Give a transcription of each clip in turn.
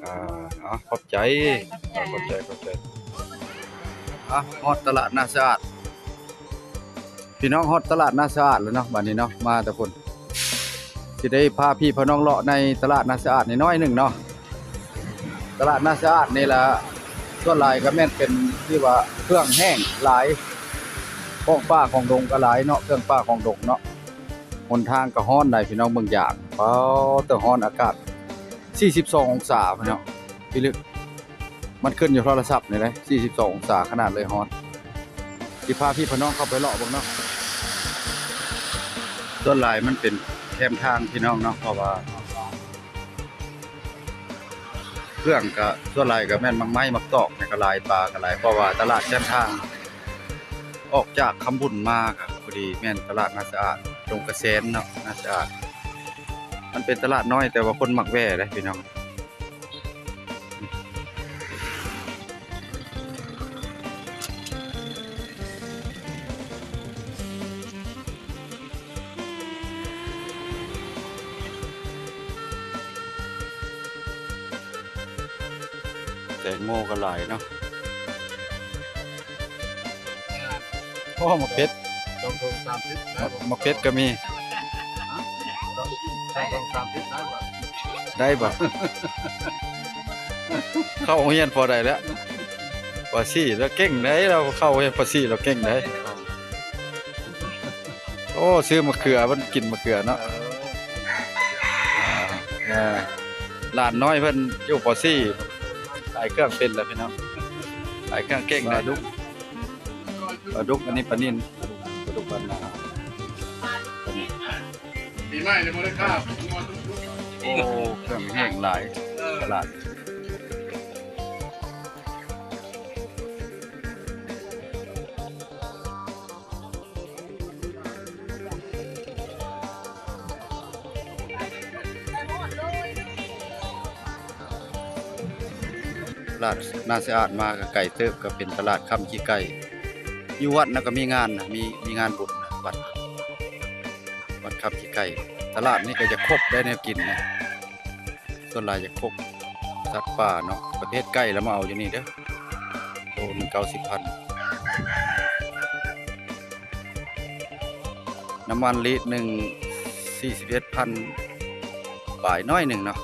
ອ່າ ເອົາ ຂອບໃຈ ຂອບໃຈ ຂອບໃຈ. ອ່ະ ຮອດຕະຫຼາດນາສະອາດ ພີ່ນ້ອງ, ຮອດຕະຫຼາດນາສະອາດແລ້ວເນາະ ບາດນີ້ເນາະ. ມາແຕ່ພຸ້ນ ຊິໄດ້ພາພີ່ພານ້ອງເລາະໃນຕະຫຼາດນາສະອາດນີ້ໜ້ອຍໜຶ່ງເນາະ. ຕະຫຼາດນາສະອາດນີ້ລະ ສ່ວນຫຼາຍກໍແມ່ນເປັນທີ່ວ່າເຄື່ອງແຫ້ງຫຼາຍ, ຂອງປ່າຂອງດົງກໍຫຼາຍເນາະ, ເຄື່ອງປ່າຂອງດົງເນາະ. ຫົນທາງກໍຮ້ອນໄດ໋ພີ່ນ້ອງ, ເບິ່ງຢາງ ເອົາ ແຕ່ຮ້ອນ, ອາກາດສີ່ສິບສອງອົງສາພີ່ນ້ອງ, ພິລຶກ ມັນຂຶ້ນຢູ່ໂທລະສັບນີ້ເດ້ ສີ່ສິບສອງອົງສາຂະໜາດເລີຍ, ຮ້ອນ. ຊິພາພີ່ພານ້ອງເຂົ້າໄປເລາະເບິ່ງເນາະ. ສ່ວນຫຼາຍມັນເປັນແຄມທາງພີ່ນ້ອງເນາະ, ເພາະວ່າເຄື່ອງກະສ່ວນຫຼາຍກະແມ່ນໝາກໄມ້ໝາກຕອກນີ້ກະຫຼາຍ, ປາກະຫຼາຍ, ເພາະວ່າຕະຫຼາດແຄມທາງອອກຈາກຄຳບຸນມາກະພໍດີແມ່ນຕະຫຼາດນາສະອາດ ດົງກະແສນເນາະ, ນາສະອາດ. ມັນເປັນຕະຫຼາດນ້ອຍ ແຕ່ວ່າຄົນມັກແວ່ເດ້ພີ່ນ້ອງ. ແຕງໂມກໍຫຼາຍເນາະ. ໂອ້ ໝາກເຜັດ ສອງຖົງສາມສິບໄດ້ບໍ່? ໝາກເຜັດກໍມີ. ຮະ? ສອງຖົງສາມສິບໄດ້ບໍ່? ໄດ້ບໍ່? ເຂົ້າໂຮງຮຽນພໍໄດ້ແລ້ວ. ປໍສີລາວເກັ່ງໄດ໋, ລາວເຂົ້າໂຮງຮຽນປໍສີລາວເກັ່ງໄດ໋. ໂອ້ ຊື້ມະເຂືອ ມັນກິນມະເຂືອເນາະ. ເອີ ອ່າ ຫຼານນ້ອຍເພິ່ນຢູ່ປໍສີ່ ຂາຍເຄື່ອງເປັນແລ້ວພີ່ນ້ອງ, ຂາຍເຄື່ອງເກັ່ງນະ. ປາດຸກ ປາດຸກ ອັນນີ້ປານິນ, ປາດຸກບ້ານນາ. ປີໃໝ່ນີ້ບໍ່ໄດ້ຂ້າວ. ໂອ້ ເຄື່ອງແຫ້ງຫຼາຍ ເອີ ຕະຫຼາດ. ຕະຫຼາດນາສະອາດມາກໍໄກເຕີບ, ກໍເປັນຕະຫຼາດຄຳຂີ້ໄກ່. ຢູ່ວັດນະກໍມີງານນະ, ມີ ມີງານບຸນນະ ວັດ ວັດຄຳຂີ້ໄກ່. ຕະຫຼາດນີ້ກໍຢາກຄົບໄດ໋ແນວກິນນະ. ສ່ວນຫຼາຍຈະຄົບສັດປ່າເນາະ, ປະເພດໄກ່ລະມາເອົາຢູ່ນີ້ເດີ້. ໂລໜຶ່ງເກົ້າສິບພັນ, ນ້ຳມັນລີດໜຶ່ງສີ່ສິບເອັດພັນປາຍໜ້ອຍໜຶ່ງເນາະ,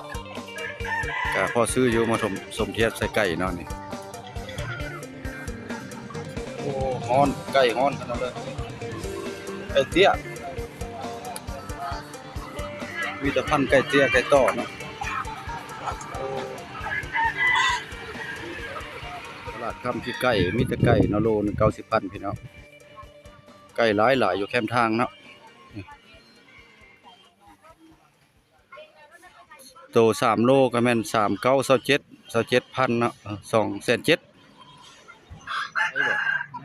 ກະພໍຊື້ຢູ່. ມາສົມ ສົມທຽບໃສ່ໄກ່ເນາະນີ້. ໂອ້ ຮ້ອນ ໄກ່ຮ້ອນຂະໜາດເລີຍ. ໄກ່ເຕ້ຍ ມີແຕ່ພັນໄກ່ເຕ້ຍ ໄກ່ຕໍ່ເນາະ. ຕະຫຼາດຄຳຂີ້ໄກ່ ມີແຕ່ໄກ່ເນາະ, ໂລໜຶ່ງເກົ້າສິບພັນພີ່ນ້ອງ. ໄກ່ຫຼາຍໆ ຢູ່ແຄມທາງເນາະ. ໂຕສາມໂລກໍແມ່ນສາມເກົ້າ ຊາວເຈັດ ຊາວເຈັດພັນເນາະ, ເອີ ສອງແສນເຈັດ. ໄດ້ບໍ່?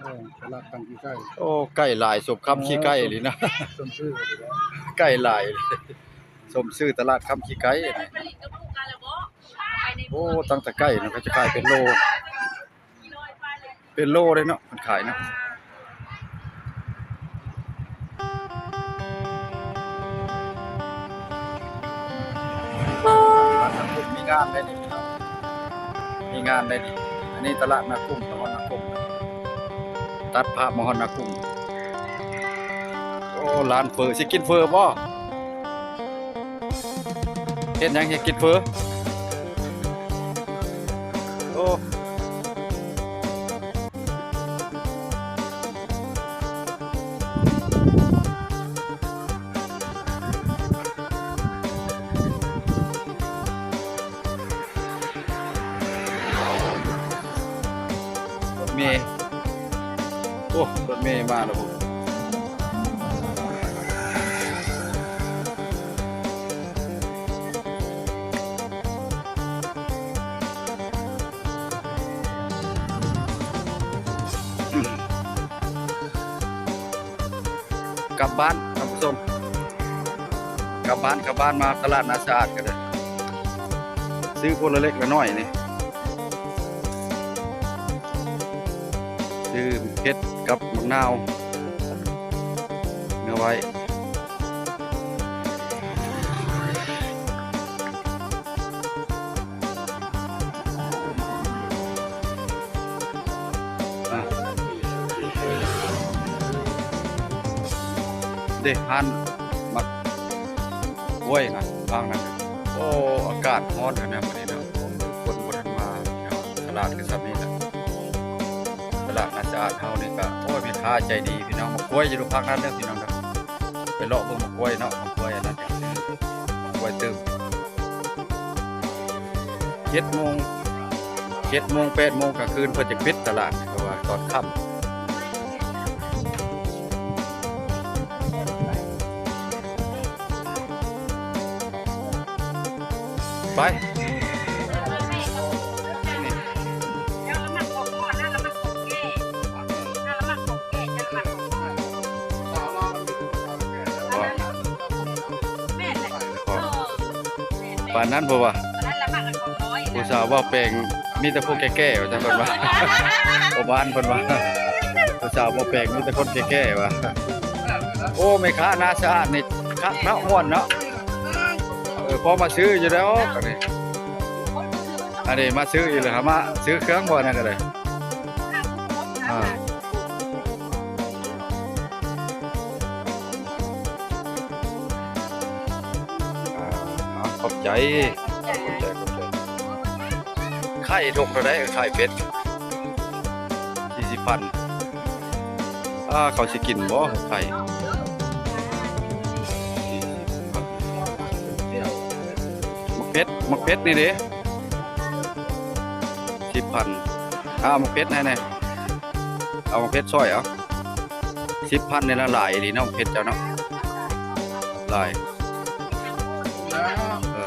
ເອີ ຕະຫຼາດຄຳຂີ້ໄກ່. ໂອ້ ໄກ່ຫຼາຍ ສົມຄຳຂີ້ໄກ່ອີ່ຫຼີນະ. ສົມຊື່ ໄກ່ຫຼາຍ ສົມຊື່ຕະຫຼາດຄຳຂີ້ໄກ່. ໂອ້ ຕັ້ງແຕ່ໄກ່ເນາະ ເຂົາຈະຂາຍເປັນໂລ. ເປັນໂລເດ້ເນາະ ເພິ່ນຂາຍເນາະ. ມີງານໄດ໋ນີ້ ມີງານໄດ໋ນີ້. ອັນນີ້ຕະຫຼາດນາກຸ້ມ ນະຄອນນາກຸ້ມ, ຕັດພາບມາຮອດນາກຸ້ມ. ໂອ້ ຮ້ານເຝີ ຊິກິນເຝີບໍ່? ເຮັດຫຍັງ ເຮັດກິນເຝີ? ໂອ້ ລົດເມ. ໂອ້ ລົດເມມາແລ້ວພຸ້ນ. ກັບບ້ານທ່ານຜູ້ຊົມ, ກັບບ້ານ ກັບບ້ານ. ມາຕະຫຼາດນາສະອາດກໍໄດ້ ຊື້ຄົນລະເລັກລະນ້ອຍນີ້. ຊື້ເຜັດກັບໝາກນາວເມືອໄວ້. ເດ້ ຮ້ານໝາກກ້ວຍນະ ທາງນັ້ນ. ໂອ້ ອາກາດຮ້ອນຂະໜາດມື້ນີ້ເນາະ ຄົນບໍ່ທັນມາເນາະ. ຕະຫຼາດຄືຊ່ຳນີ້ແຫຼະ ຕະຫຼາດໜ້າສະອາດເຮົານີ້ກະ ໂອ້ຍ ແມ່ຄ້າໃຈດີພີ່ນ້ອງ. ໝາກກ້ວຍຢູ່ທາງນັ້ນເດີພີ່ນ້ອງເດີ ໄປເລາະເບິ່ງໝາກກ້ວຍເນາະ ໝາກກ້ວຍອັນນັ້ນ ໝາກກ້ວຍຕື່ມ. ເຈັດໂມງ ເຈັດໂມງ ແປດໂມງກາງຄືນເພິ່ນຈະປິດຕະຫຼາດ ເພາະວ່າຕອນຄ່ຳ. ໄປ ປານນັ້ນບໍ່ວ່າ ຜູ້ສາວເວົ້າແປງມີແຕ່ຜູ້ແກ່ໆ ວ່າຊັ້ນເພິ່ນວ່າ ພໍ່ບ້ານເພິ່ນວ່າ ຜູ້ສາວເວົ້າແປງມີແຕ່ຄົນແກ່ໆ ວ່າ. ໂອ້ ແມ່ຄ້າໜ້າສະອາດນີ້ຄັກເນາະ ມ່ວນເນາະ. ເອີ ພໍມາຊື້ຢູ່ດອກອັນນີ້ ອັນນີ້ມາຊື້ອີກແລ້ວ ຫາມາຊື້ເຄື່ອງບໍ່ ອັນນັ້ນກະໄດ້. ອ່າ ຂອບໃຈ ຂອບໃຈ ຂອບໃຈ. ໄຂ່ຖົງເທົ່າໃດ? ໄຂ່ເປັດ ສີ່ສິບພັນ. ອ່າ ເຂົາຊິກິນບໍ່ໄຂ່? ສີ່ສິບພັນ. ໝາກເຜັດ ໝາກເຜັດນີ້ເດ້ ສິບພັນ. ອ່າ ໝາກເຜັດໃຫ້ແດ່ ເອົາໝາກເຜັດຊ່ອຍເອົາ. ສິບພັນນີ້ລະຫຼາຍອີ່ຫຼີເນາະ ເຜັດເຈົ້າເນາະ ຫຼາຍ. ເອີ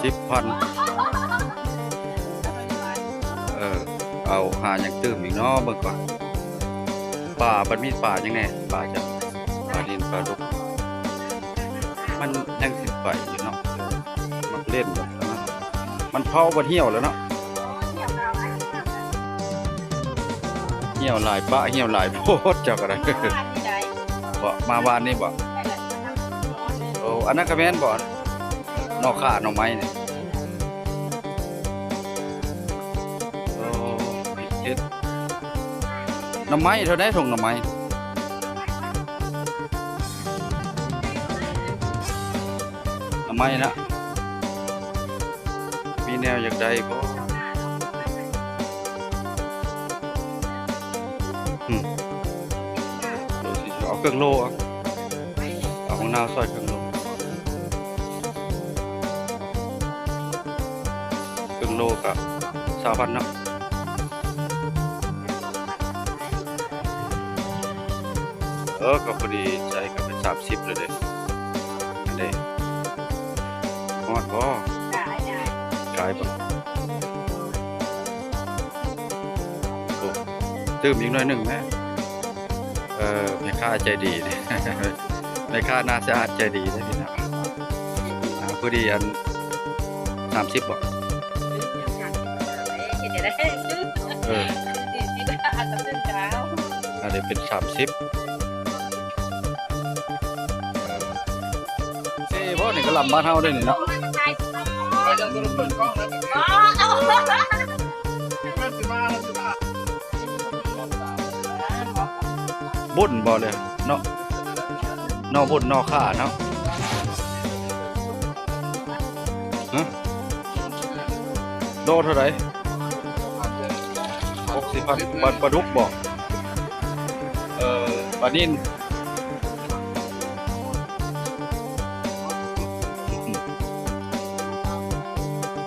ສິບພັນ. ເອີ ເອົາຫາຫຍັງຕື່ມອີກເນາະ ເບິ່ງກ່ອນ. ປາ ເພິ່ນມີປາຫຍັງແດ່? ປາຫຍັງ? ປານິນ ປາດຸກ. ມັນຍັງຊິໄປຢູ່ເນາະ ມັກເຫຼັ້ນແບບນັ້ນ. ມັນເຜົາ ມັນຫ່ຽວແລ້ວເນາະ ຫ່ຽວຫຼາຍປະ ຫ່ຽວຫຼາຍໂພດ ເຈົ້າກະໄດ້. ບໍ່ ມາວານນີ້ບໍ່? ໂອ້ ອັນນັ້ນກະແມ່ນບໍ່? ໜໍ່ຂ່າ ໜໍ່ໄມ້ນີ້. ໂອ້ ເຮັດ ໜໍ່ໄມ້ເທົ່າໃດ? ຖົງໜໍ່ໄມ້ ໜໍ່ໄມ້ນະ ມີແນວຢາກໄດ້ບໍ່? ອືມ ເອົາເຄິ່ງໂລ ເອົາ ເອົາໝາກນາວຊອຍເຄິ່ງໂລ ເຄິ່ງໂລກະຊາວພັນເນາະ. ເອີ ກະພໍດີໃຊ້ກະເປັນສາມສິບແລ້ວເດ້ ອັນເດ້. ຮອດບໍ່? ກາຍບໍ່? ໂອ້ ຕື່ມອີກໜ້ອຍໜຶ່ງແມ້. ເອີ ແມ່ຄ້າໃຈດີ ແມ່ຄ້າໜ້າສະອາດໃຈດີເດ້ພີ່ນ້ອງ. ອ່າ ພໍດີອັນ ສາມສິບບໍ່? ເອີ ອັນນີ້ເປັນສາມສິບ. ເອີ ເຊບໍ່ ນີ້ກະລຳບ້ານເຮົາເດ້ນີ້ເນາະ. ບຸນບໍ່ເລີຍເນາະ ໜໍ່ບຸນໜໍ່ຂ່າເນາະ. ຮະ ໂລເທົ່າໃດ? ຫົກສິບພັນ. ປາ ປາດຸກບໍ່? ເອີ ປານິນ.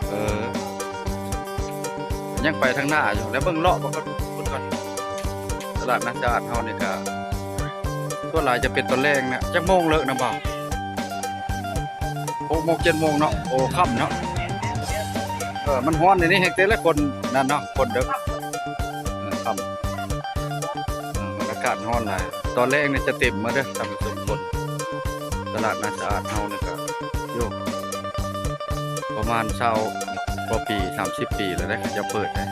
ເອີ ຍັງໄປທາງໜ້າຢູ່ ແລ້ວເບິ່ງເລາະເບິ່ງກ່ອນ ເບິ່ງກ່ອນ. ຕະຫຼາດໜ້າສະອາດເຮົານີ້ກະ ສ່ວນຫຼາຍຈະເປັນຕອນແລງນະ. ຈັກໂມງເລີກນະບ່າວ? ຫົກໂມງ ເຈັດໂມງເນາະ. ໂອ້ ຄ່ຳເນາະ. ເອີ ມັນຮ້ອນດຽວນີ້ແຮງເຕັມແລ້ວ ຄົນນັ້ນເນາະ ຄົນເດີກ. ເອີ ຄ່ຳ ເອີ ອາກາດຮ້ອນຫຼາຍ. ຕອນແລງນີ້ຈະເຕັມໝົດເດີທ່ານຜູ້ຊົມ ຄົນ. ຕະຫຼາດໜ້າສະອາດເຮົານີ້ກະ ໂຍ ປະມານຊາວກວ່າປີ ສາມສິບປີແລ້ວເດ້ ເຂົາເຈົ້າເປີດເດ້.